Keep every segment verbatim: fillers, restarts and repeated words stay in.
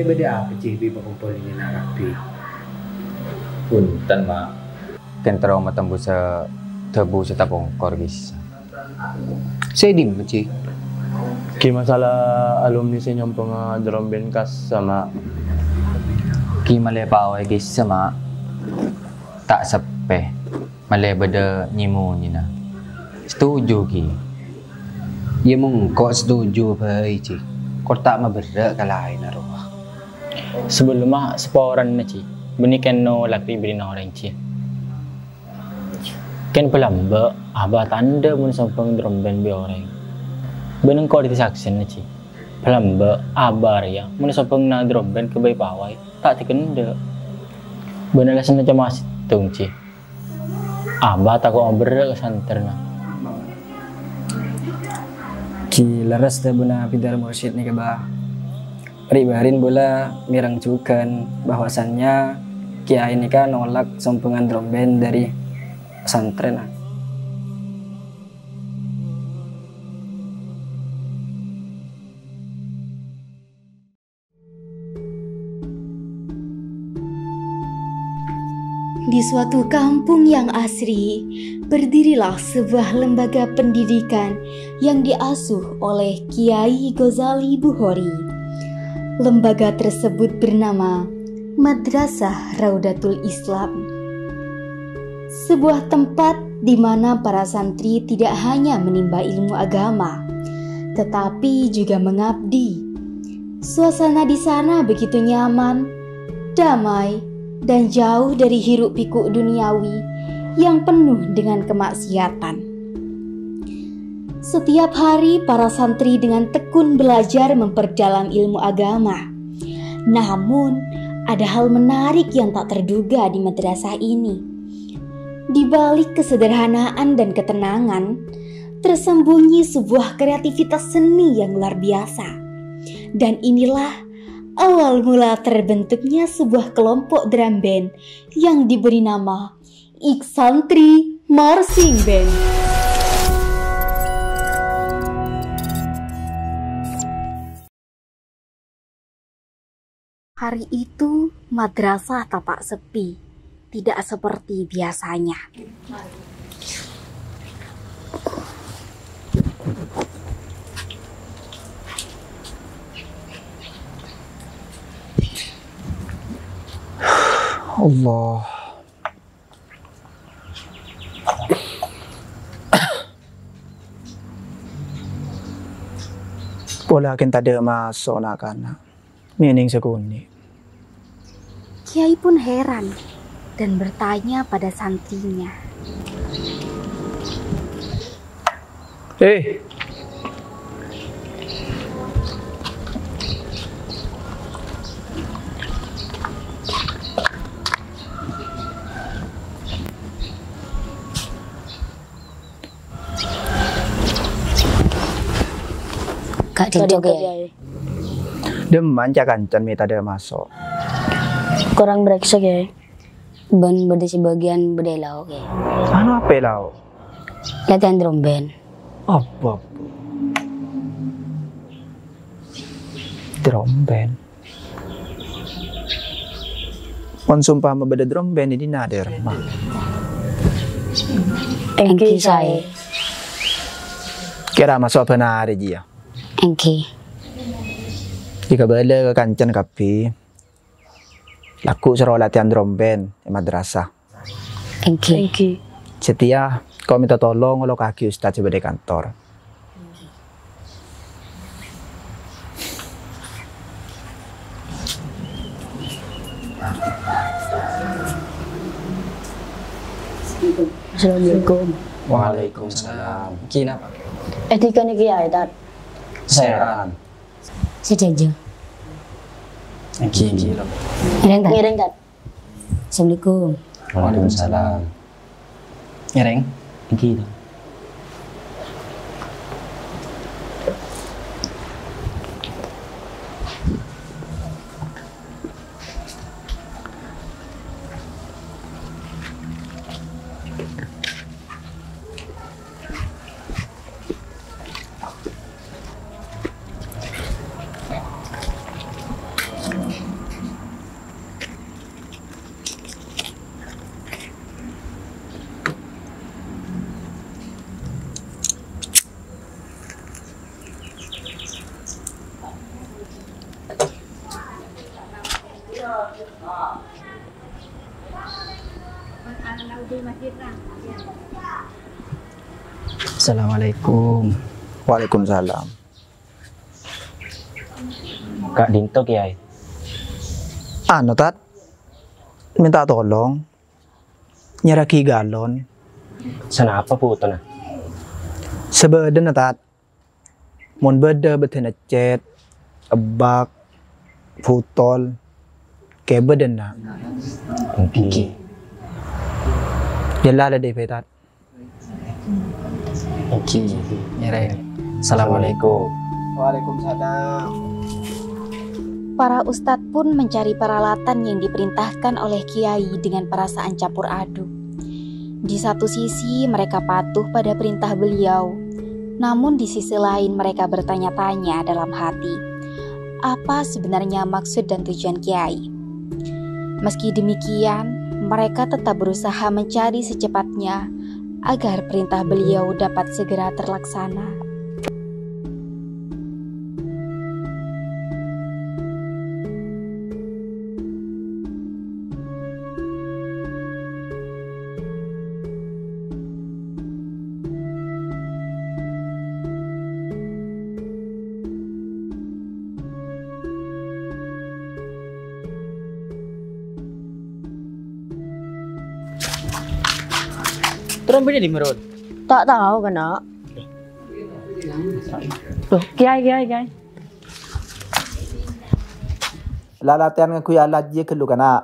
Bâdâ apa, Ji, bi' pakompol dinna' kabbhi? Bhunten, Ma'. Kèng terro matembusa dhâbu sè tapongkor, Ji. Sè dimma, Ji? Ghi masalah alumni sè nyombhângnga drombèn kassa, Ma'. Ghi malè paoè kissa, Ma'. Ta' seppè. Malè bâdâ nyi-monyèna. Setuju, ghi. Iyâ, mon engko' setuju bhâi, Ji. Kor ta' maberrâ' ka laènna rowa. Sabellunna saporana, Ji, bânnè kèng nolak bi' bârri'na orèng, Ji. Kèng palambâ', Abah ta' endâ' mon sombhâng drombèn bi' orèng. Bân engko' dhâddhi saksèna, Ji. Palambâ', Abah rèya mon sombhângnga drombèn ka bhâi paoè, ta' dhika endâ'. Bân alasanna coma sèttong, Ji. Abah tako' maberrâ' ka santrèna. Ghi lerres dhâbuna Bidarmursyid nèka, Bah. Ri'-bâri'na bulâ mèreng jhughân bahwasannya kiai nèka nolak sombhângan drombèn dâri santrèna. Di suatu kampung yang asri, berdirilah sebuah lembaga pendidikan yang diasuh oleh Kiai Ghazali Bukhari. Lembaga tersebut bernama Madrasah Raudatul Islam. Sebuah tempat di mana para santri tidak hanya menimba ilmu agama, tetapi juga mengabdi. Suasana di sana begitu nyaman, damai, dan jauh dari hiruk-pikuk duniawi yang penuh dengan kemaksiatan. Setiap hari, para santri dengan tekun belajar memperdalam ilmu agama. Namun, ada hal menarik yang tak terduga di madrasah ini. Di balik kesederhanaan dan ketenangan, tersembunyi sebuah kreativitas seni yang luar biasa. Dan inilah awal mula terbentuknya sebuah kelompok drum band yang diberi nama Xantri Marching Band. Hari itu, madrasah tampak sepi, tidak seperti biasanya. Allah. Polana kèng tadâ' maso' na'-kana'. Mènèng sakonè'. Kiai pun heran dan bertanya pada santrinya. Eh. Ka' dinto, Kèyaè. Dâmman ca-kancan mè' tadâ' maso'. Korang parèksa, Kèyaè. Bân bâdâ sabâgiyân bâdâ è lao', Kèyaè. Anu apa è lao'? Latihan drum band. Apa, apa? Drum band. Mon sompama bâdâ drum band è dinna' dâ' remma? Èngghi saè. Kèra maso' bân arè jiyâ. Èngghi. Èkabâlâ ka kancana kabbhi. Lagghu' soro latihan drum band è madrasah. Èngghi. Èngghi. Satèya, ko' mènta tolong ngolokaghi ustad sè bâdâ è kantor. Assalamualaikum. Waalaikumsalam. Kina, Pak? Èdhika nèkè ya, Tad. Sehat. Sè jhânjhâ. Èngghi, èngghi, Lho. Ngèrèng, Tad. Ngèrèng, Tad. Assalamualaikum. Waalaikumsalam. Ngèrèng. Èngghi, Tad. Assalamualaikum. Waalaikumsalam. Ka'dinto, Kèyaè? Anu, Tat. Mènta tolong. Nyarraghi galon. Sanapa bhutona? Sabâdâna, Tat. Mon bâdâ bâdâna cèt, ebbâk, butol, kèbâ dâ' enna'. Èngghi. Jâlâ la dâ' èbâ, Tat. Èngghi. Nyarè. Assalamualaikum. Waalaikumsalam. Para ustadz pun mencari peralatan yang diperintahkan oleh kiai dengan perasaan campur aduk. Di satu sisi, mereka patuh pada perintah beliau, namun di sisi lain, mereka bertanya-tanya dalam hati, "Apa sebenarnya maksud dan tujuan kiai?" Meski demikian, mereka tetap berusaha mencari secepatnya agar perintah beliau dapat segera terlaksana. Terus bini di Merun? Ta' tao, Kana'. Loh, Kiai, Kiai, Kiai. La latihan ngangghuy alat jiyâ ghâllu, Kana'.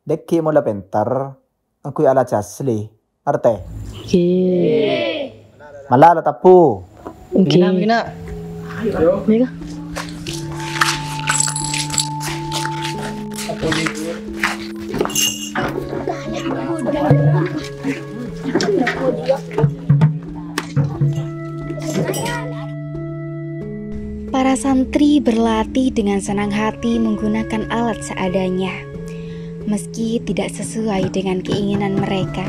Dhâggi' mon la pènter, ngangghuy alat sè asli. Ngartè? Oke. Mala la tabbhu. Oke. Mèngghi na', mèngghi na'. Mèngghi. Para santri berlatih dengan senang hati menggunakan alat seadanya, meski tidak sesuai dengan keinginan mereka.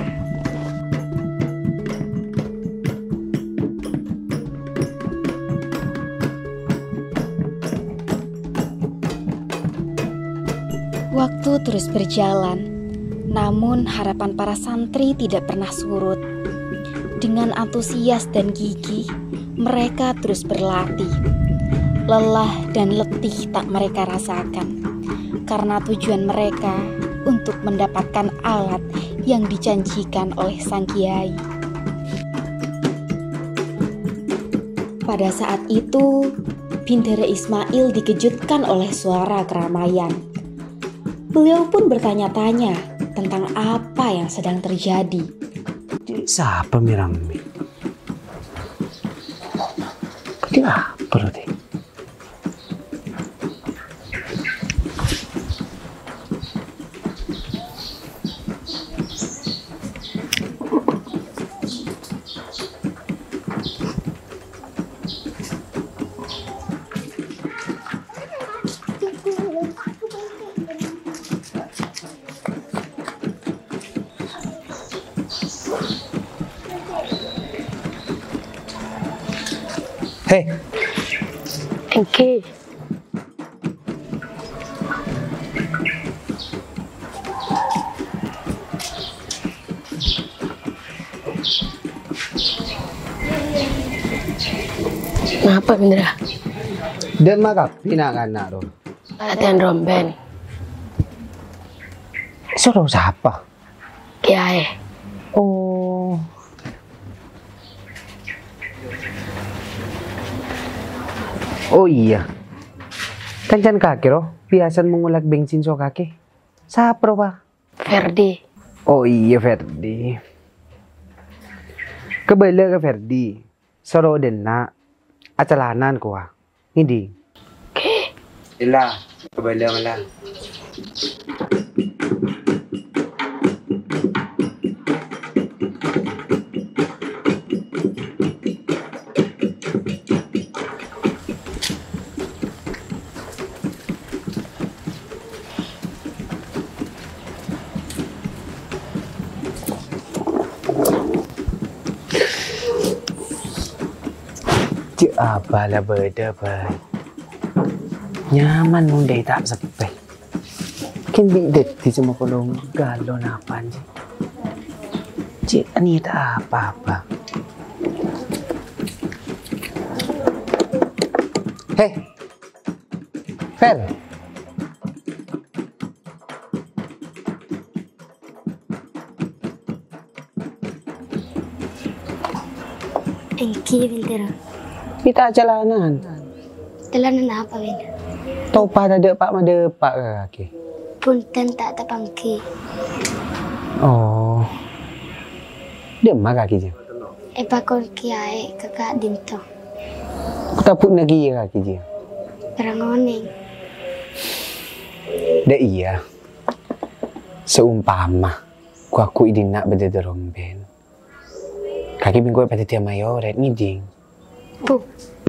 Waktu terus berjalan, namun harapan para santri tidak pernah surut. Dengan antusias dan gigih, mereka terus berlatih. Lelah dan letih tak mereka rasakan, karena tujuan mereka untuk mendapatkan alat yang dijanjikan oleh sang kiai. Pada saat itu, Bendahara Ismail dikejutkan oleh suara keramaian. Beliau pun bertanya-tanya tentang apa yang sedang terjadi. Sapa mè-rammè? Kadi apa lo, Dek? Hei. Èngghi. Napa, Indra? Dâ'emma kabbhi na'-kana' ro? Latihan rombèn. Soro sapa? Kiai. Oh. Oh iyâ. Kancana kakè ro, biyasana mangolak bensin so kakè. Sapa ro, Pa? Ferdi. Oh iyâ, Ferdi. Kabâlâ ka Ferdi. Soro dâ' enna' acalanan kowa. Ngèdhing? Oke. Ella, kabâlâ mala. Cè' apa la bâdâ bhâi. Nyaman mon dâi ta' seppè. Kèng bi' dhâddhi coma polong galon apaan, cè'? Cè' nèka ta' apa-apa. Hei, Fer. Èngghi, Bintara. Kita jalanan. Jalanan apa, Bintara? Topa tadâ' pa-, madâpa' ka kakè. Bhunten, ta' tapangghi. Oh. Dimma kakè, Jeng? È bâkona kèyaè ka ka'dinto. Tabu'na kèya kakè, Jeng. Bârâng onèng. Dâ' iyâ. Saompama ghu-lagghu è dinna' bâdâ dârombèn. Kakè bi' engko' èpadhâddhiyâ mayorèt, ngèdhing. Bu,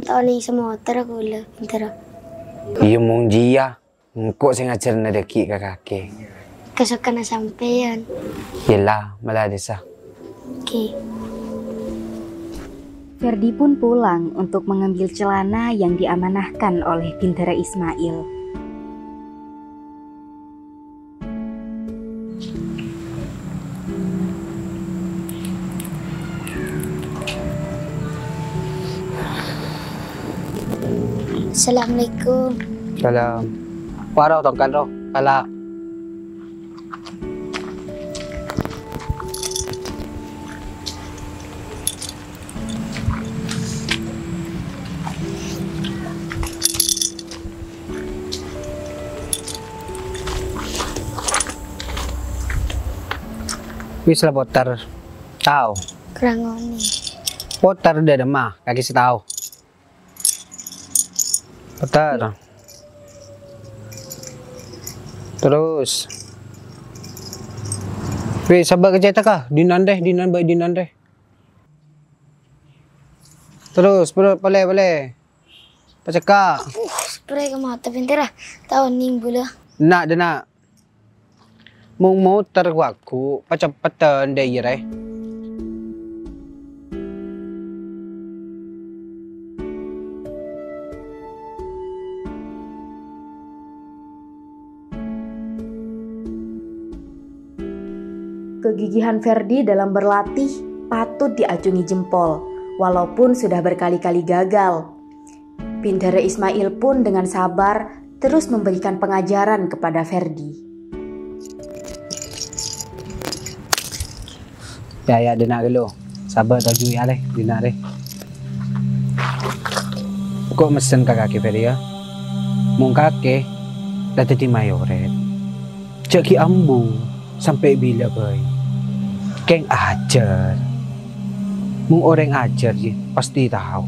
ta' onèng samotor kaulâ, Bintara. Iyâ, mon jiyâ, engko' sè ngajhârâna dâgghi' ka kakè. Kasokanna sampèyan. Iyâ la, mala dissa. Oke. Ferdi pun pulang untuk mengambil celana yang diamanahkan oleh Bintara Ismail. Assalamualaikum. Salam. Waro tongkan ro, kala. Wis la poter. Tao. Kerangoni. Poter dâ' dimma, kakè sè tao. Poter. Terus. Wis, sabâ' ka cètakka, dinna' rè, dinna' bâ' dinna' rè. Terus, pol-, polè, polè. Pacekka'. Uh, spray ka mata, Bintara. Ta' onèng bulâ. Na', dâ' na'. Mon motor ghu-lagghu, paceppetan dâ' iyâ rè. Kegigihan Ferdi dalam berlatih patut diacungi jempol, walaupun sudah berkali-kali gagal. Bintara Ismail pun dengan sabar terus memberikan pengajaran kepada Ferdi. Yâ, yâ, dinna' ghâllu. Sabâ' toju' yâ, lè, dinna' rè. Engko' messen ka kakè, Fer, yâ. Mon kakè la dhâddhi mayorèt, jhâ' ghi' ambu sampè' bilâ bhâi. Kèng ajhâr. Mon orèng ajhâr, yâ, pastè tao.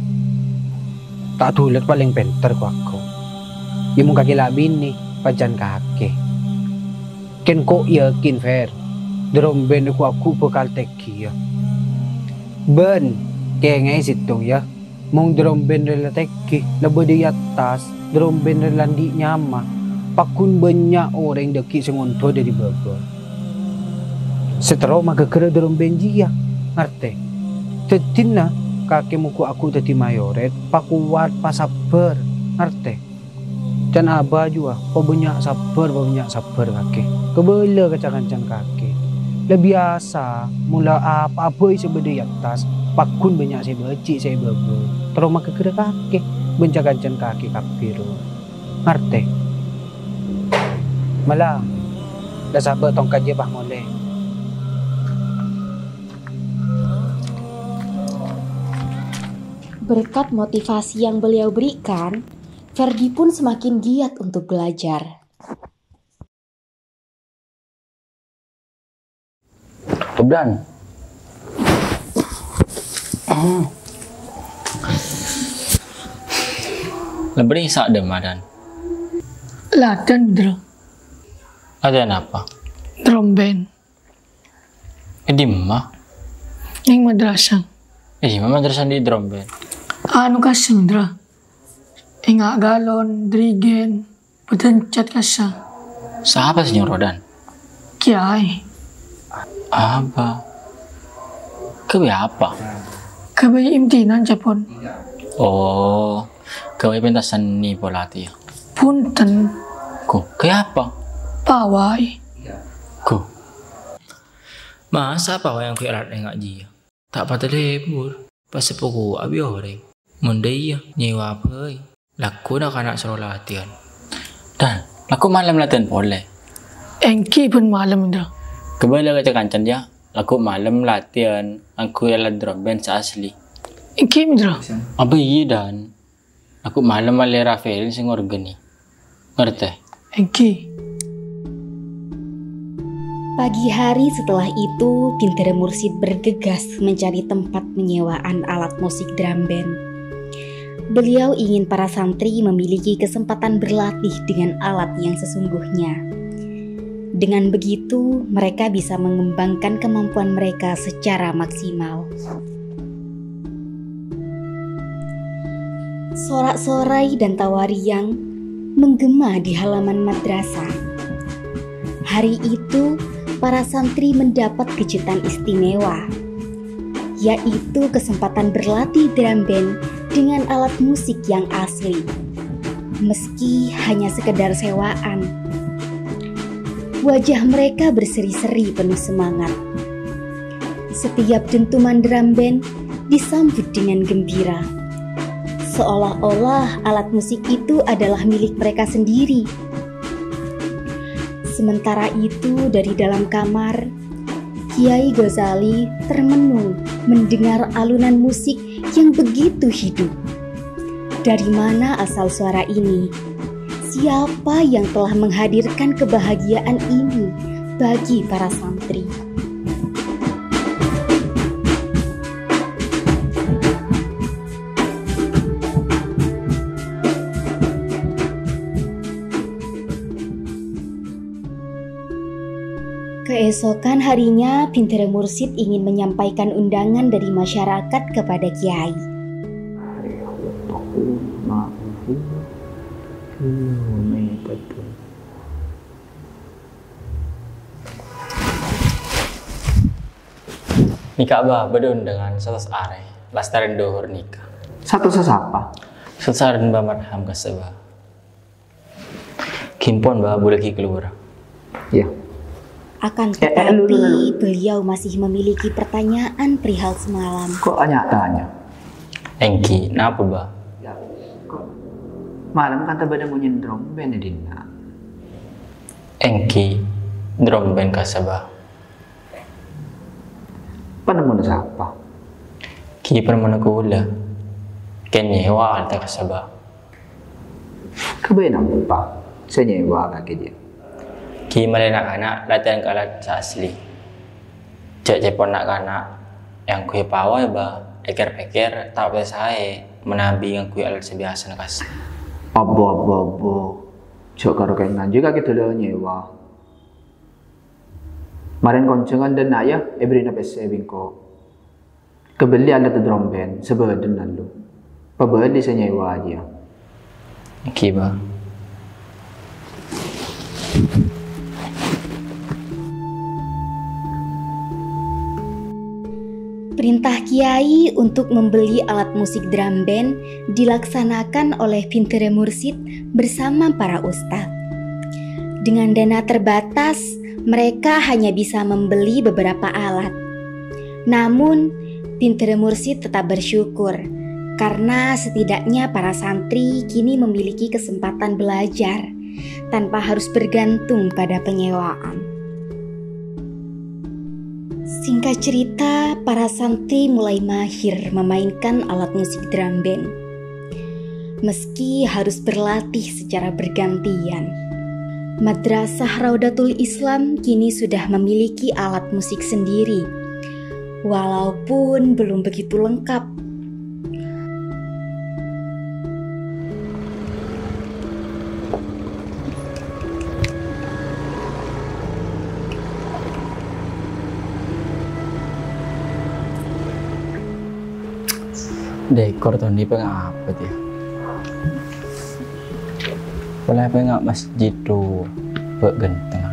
Ta' dhulât palèng pènter ghu-lagghu. Yâ, mon kakè la binè, pacan kakè. Kèng engko' yakin, Fer, dârombèn ghu-lagghu bhâkal tèngghi, yâ. Bân kèngaè sèttong, yâ, mon dârombèn rè la tèngghi, la bâdâ è attas, dârombèn rè la andi' nyama, pagghun bânnya' orèng dâgghi' sè ngondo dâri bâbâ. Sè terro maghâghârâ dârombèn jiyâ, ngartè? Dhâddhina, kakè mon ghu-lagghu dhâddhi mayorèt, pakowat, pasabbhâr, ngartè? Can abâ' juwâ, pabânnya' sabbhâr, pabânnya' sabbhâr kakè. Kabâlâ ka ca-kancana kakè. La biyasa, mon la apa'a bhâi sè bâdâ è attas, pagghun bânnya' sè èbâji' sè è bâbâ. Terro maghâghârâ kakè, bân ca-kancana kakè kabbhi, ro. Ngartè? Mala, la sabâ' tongkat jiyâ pas molè. Berkat motivasi yang beliau berikan, Ferdi pun semakin giat untuk belajar. Obdan. Hmm. Lebbi sa' dâmma, Dan? Ladân, Bro. Ladân apa? Drum band. È dimma? Neng madrasah. È dimma madrasah andi' drum band? Anu kassa', Bro. Enga' galon, drigen, bâdân cat kassa'. Sapa sè nyoro, Dan? Kiai. Apa? Ghâbây apa? Ghâbây imtinan, Cèpon. Oh, ghâbây pentas seni pola, tèya. Bhunten. Ghu, ghâbây apa? Pawai. Ghu. Masa' pa wayang ghun alat enga' jiya? Ta' patè lebur, pas seppo kowa' bi' orèng. Mon dâ' iyâ, nyèwa bhâi. Lagghu na'-kana' soro latèyan. Dan, lagghu malem latèyan polè. Èngghi bân malem, Indra. Kabâlâ ka ca-kancana, yâ. Lagghu malem latèyan, ngangghuy alat drum band sè asli. Èngghi, Indra. Apa iyâ, Dan? Lagghu malem malè Rafael sè ngorgani. Ngartè? Èngghi. Pagi hari setelah itu, Bhintara Mursyid bergegas mencari tempat penyewaan alat musik drum band. Beliau ingin para santri memiliki kesempatan berlatih dengan alat yang sesungguhnya. Dengan begitu, mereka bisa mengembangkan kemampuan mereka secara maksimal. Sorak-sorai dan tawariang menggema di halaman madrasah. Hari itu, para santri mendapat kejutan istimewa, yaitu kesempatan berlatih drum band dengan alat musik yang asli, meski hanya sekedar sewaan. Wajah mereka berseri-seri penuh semangat. Setiap dentuman drum band disambut dengan gembira, seolah-olah alat musik itu adalah milik mereka sendiri. Sementara itu, dari dalam kamar, Kiai Ghazali termenung mendengar alunan musik yang begitu hidup. Dari mana asal suara ini? Siapa yang telah menghadirkan kebahagiaan ini bagi para santri? Keesokan harinya, Bhintara Mursyid ingin menyampaikan undangan dari masyarakat kepada Kiai. Nèka, Bâ, bâdâ undangan satos arè, lastarèn dhuhur nèka. Satos sapa? Satos arè Bâ Marham kassa', Bâ. Ghi pon, Bâ, bulâ ghi kalowar. Iya. Akan tetapi, beliau masih memiliki pertanyaan perihal semalam. Kok tanya-tanya? Èngghi, napa, Bâ? Ya, kok malem kan ta' bâdâ monyèn drum band è dinna'? Èngghi, drum band kassa', Bâ. Panemmona sapa? Ghi panemmona kaulâ. Kèng nyèwa alat kassa', Bâ. Kabâlâ napa sè nyèwa kakè jiyâ? Ghi malè na'-kana' latèyan ka alat sè asli. Jhâ' cèpon na'-kana' èangghuy pawai, Bâ. Èkèr-pèkèr ta' patè saè manabi ngangghuy alat sè biyasana kassa'. Abbo, abbo, abbo. Jhâ' karo kèngan jiyâ kakè dâlâ nyèwa. Marèn konjhângan dâ' enna' yâ, èbèrri'na pèssè bi' engko'. Kabelli alat drum band sabâdâna lu. Pabâli sè nyèwa jiyâ. Èngghi, Bâ. Perintah Kiai untuk membeli alat musik drum band dilaksanakan oleh Bhintara Mursyid bersama para ustadz. Dengan dana terbatas, mereka hanya bisa membeli beberapa alat. Namun, Bhintara Mursyid tetap bersyukur karena setidaknya para santri kini memiliki kesempatan belajar tanpa harus bergantung pada penyewaan. Singkat cerita, para santri mulai mahir memainkan alat musik drum band. Meski harus berlatih secara bergantian, Madrasah Raudatul Islam kini sudah memiliki alat musik sendiri, walaupun belum begitu lengkap. Dekor Toni pènga' apa, yâ? Polè pènga' masjid tu bâ' ghântengan.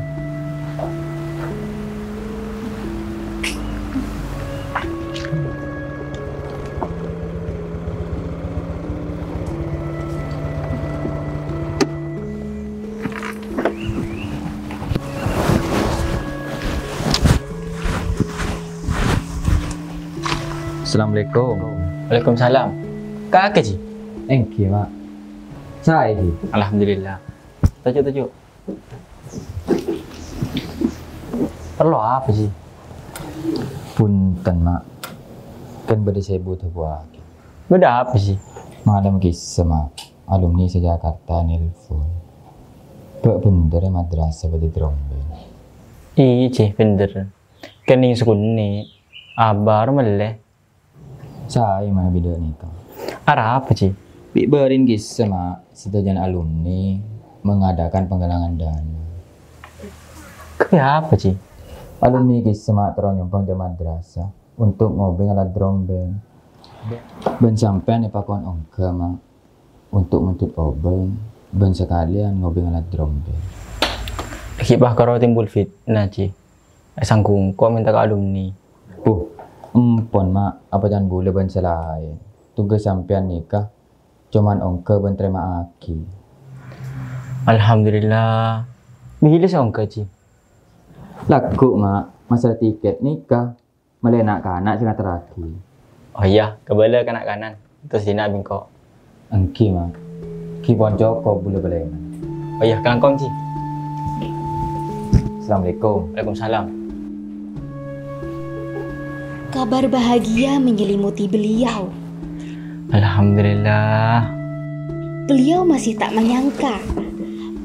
Assalamualaikum. Waalaikumsalam. Kakè, Ji? Èngghi, Ma'. Saè, Ji? Alhamdulillah. Toju', toju'. Parlo apa, Ji? Bhunten, Ma'. Kan bâdâ sè èbudhâ buwâ. Bâdâ apa, Ji? Malem kissa, Ma'. Alumni sè Jakarta nelpon. Bâ' bhender è madrasah bâdâ drombèn. Iyâ, Ji, bhender. Kènèng sakonè'. Abâ' mellè. Saè manabi dâ' nèka. Arapa, Ji? Bi' bârin kissa, Ma', sadhâjâna alumni mengadakan penggalangan dana. Kabbi apa, Ji? Alumni kissa, Ma', terro nyombang dâ' madrasah untuk ngobâng alat drombèn. Bân sampèyan èpakon ongghâ, Ma', untuk mèntot obâng, bân sakalèyan ngobâng alat drombèn. Ghi' pas karo timbul fitnah, Ji. Èsangghu engko' mènta ka alumni. Puh, empon, Ma', apa can bulâ bân sè laèn. Tugas sampèyan nèka coma ongghâ bân tarèma'aghi. Alhamdulillah. Bilâ sè ongghâ, Ji? Lagghu', Ma', masalah tikèt nèka. Mèlè na'-kana' sè ngaterraghi. Oh iyâ, kabâlâ ka na'-kana'. Terros dinna' bi' engko'. Èngghi, Ma'. Ghi' pon cokop bulâ bâlâna. Oh iyâ, kalangkong, Ji. Assalamualaikum. Waalaikumsalam. Kabar bahagia menyelimuti beliau. Alhamdulillah. Beliau masih tak menyangka,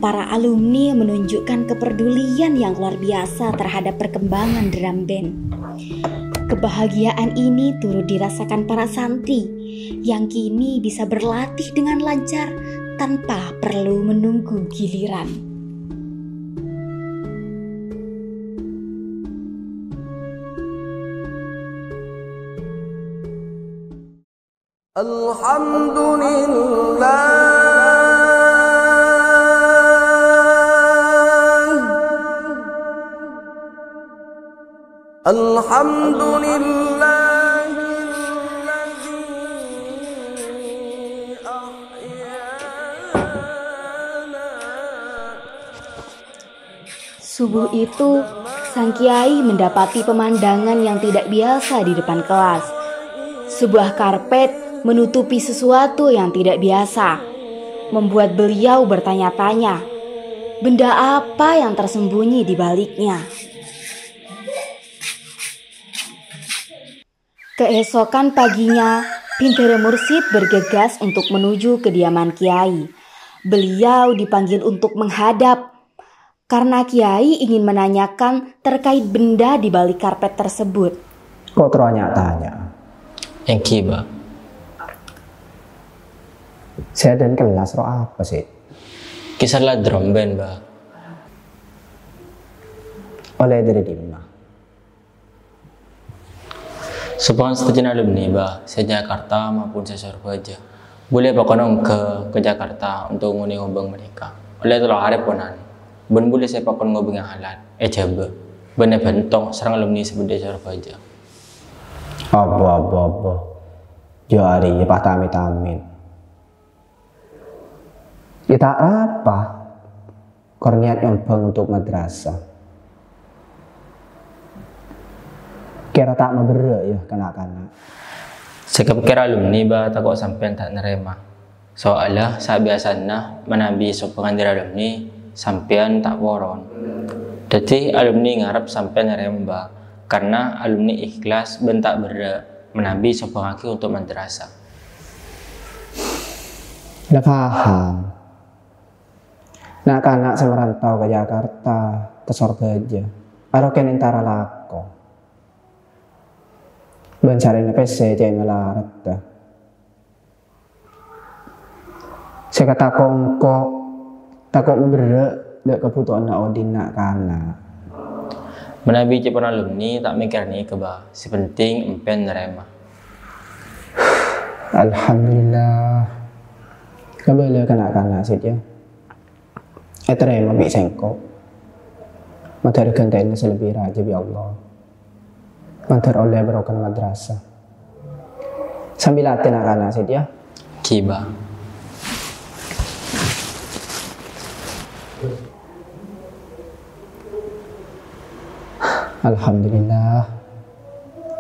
para alumni menunjukkan kepedulian yang luar biasa terhadap perkembangan drum band. Kebahagiaan ini turut dirasakan para santri yang kini bisa berlatih dengan lancar tanpa perlu menunggu giliran. الحمد لله. الحمد لله الذي أحيانا. Subuh itu, sang kiai mendapati pemandangan yang tidak biasa di depan kelas. Sebuah karpet menutupi sesuatu yang tidak biasa, membuat beliau bertanya-tanya, benda apa yang tersembunyi di baliknya? Keesokan paginya, Bhindhara Mursyid bergegas untuk menuju kediaman Kiai. Beliau dipanggil untuk menghadap karena Kiai ingin menanyakan terkait benda di balik karpet tersebut. Kok terro nya-tanya? Èngghi, Ba. Sè dâ' kelas ro apa sih? Kisah la drum band, Ba. Oleh dari dimma? Sombhângan sadhâjâna alumni, Ba, sè Jakarta maupun sè Sorbhâjâ. Bulâ èpakon ongghâ ka Jakarta untuk ngonè'è obâng panèka. Ollè tello arè ponan. Bân bulâ sè èpakon ngobângè alat, è Jhâbâ, bân è Bentong sareng alumni sè bâdâ è Sorbhâjâ. Abbo, abbo, abbo. Jhâ' arèya pas ta' amit-amit. Ya ta' apa. Kor niat nyombhâng untuk madrasah. Kèra ta' maberrâ' ya, na'-kana'. Sè kapèkkèr alumni, Ba, tako' sampèyan ta' narèma. Soalla sabiyasana manabi sombhângan dâri alumni, sampèyan ta' poron. Dhâddhi alumni ngarep sampèyan narèma, Ba, karna alumni ikhlas bân ta' berrâ' manabi sombhângaghi untuk madrasah. La paham. Na'-kana' sè marantau ka Jakarta, ka Sorbhâjâ, aro kèng entara lako. Bân sarèna pèssè cè' malaradhâ. Sè katako' engko', tako' maberrâ' dâ' kabhutowanna odi'na na'-kana'. Manabi cè' poron alumni ta' mèkkèr nèka, Ba. Sè penting empèyan narèma. Alhamdulillah. Kabâlâ ka na'-kana' sadhâjâ. Ètarèma bi' sèngko'. Mandhâr ghântèna sè lebbi rajâ bi' Allah. Mandhâr ollè barokana madrasah. Sambi latè na'-kana' sadhâjâ. Ghi, Ba. Alhamdulillah.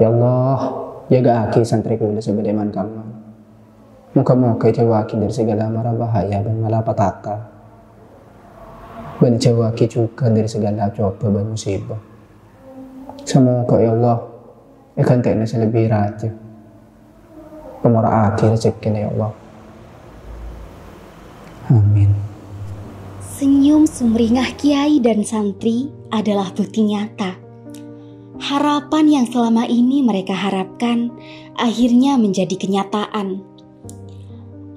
Ya Allah, Jâgâ'âghi santrè kaulâ sè bâdâ è man-kamman. Moghâ-moghâ èjâuwâghi dâri saghâlâ mara bahaya bân malapetaka. Bân èjâuwâghi jhughân dâri saghâlâ cobâ bân musibâ. Samoghâ, ya Allah, èghântè'ana sè lebbi rajâ. Pamora'aghi rejekkèna, ya Allah. Amin. Senyum sumringah kiai dan santri adalah bukti nyata. Harapan yang selama ini mereka harapkan akhirnya menjadi kenyataan.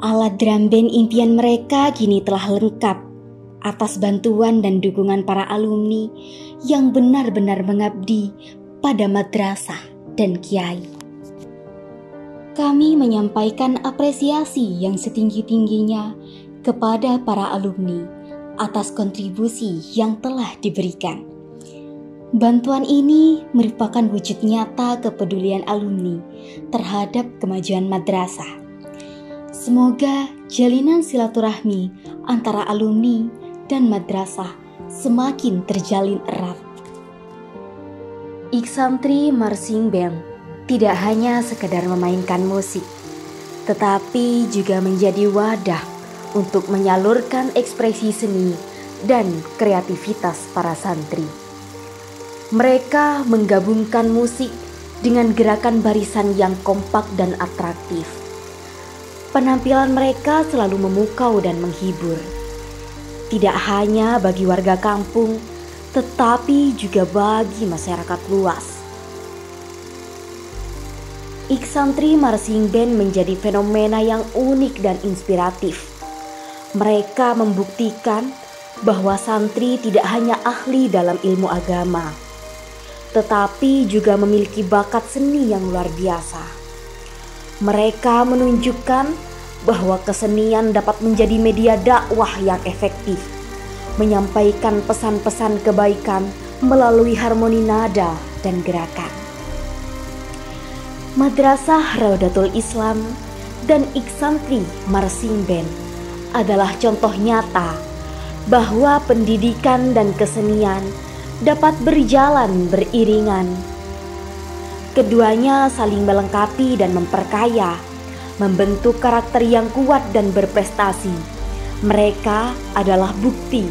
Alat drum band impian mereka kini telah lengkap atas bantuan dan dukungan para alumni yang benar-benar mengabdi pada madrasah dan kiai. Kami menyampaikan apresiasi yang setinggi-tingginya kepada para alumni atas kontribusi yang telah diberikan. Bantuan ini merupakan wujud nyata kepedulian alumni terhadap kemajuan madrasah. Semoga jalinan silaturahmi antara alumni dan madrasah semakin terjalin erat. Iksantri Marching Band tidak hanya sekedar memainkan musik, tetapi juga menjadi wadah untuk menyalurkan ekspresi seni dan kreativitas para santri. Mereka menggabungkan musik dengan gerakan barisan yang kompak dan atraktif. Penampilan mereka selalu memukau dan menghibur, tidak hanya bagi warga kampung, tetapi juga bagi masyarakat luas. Iksantri Marching Band menjadi fenomena yang unik dan inspiratif. Mereka membuktikan bahwa santri tidak hanya ahli dalam ilmu agama, tetapi juga memiliki bakat seni yang luar biasa. Mereka menunjukkan bahwa kesenian dapat menjadi media dakwah yang efektif, menyampaikan pesan-pesan kebaikan melalui harmoni nada dan gerakan. Madrasah Raudatul Islam dan Iksantri Marching Band adalah contoh nyata bahwa pendidikan dan kesenian dapat berjalan beriringan. Keduanya saling melengkapi dan memperkaya, membentuk karakter yang kuat dan berprestasi. Mereka adalah bukti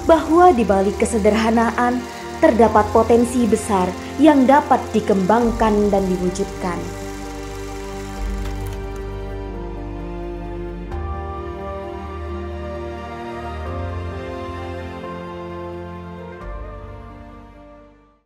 bahwa di balik kesederhanaan terdapat potensi besar yang dapat dikembangkan dan diwujudkan.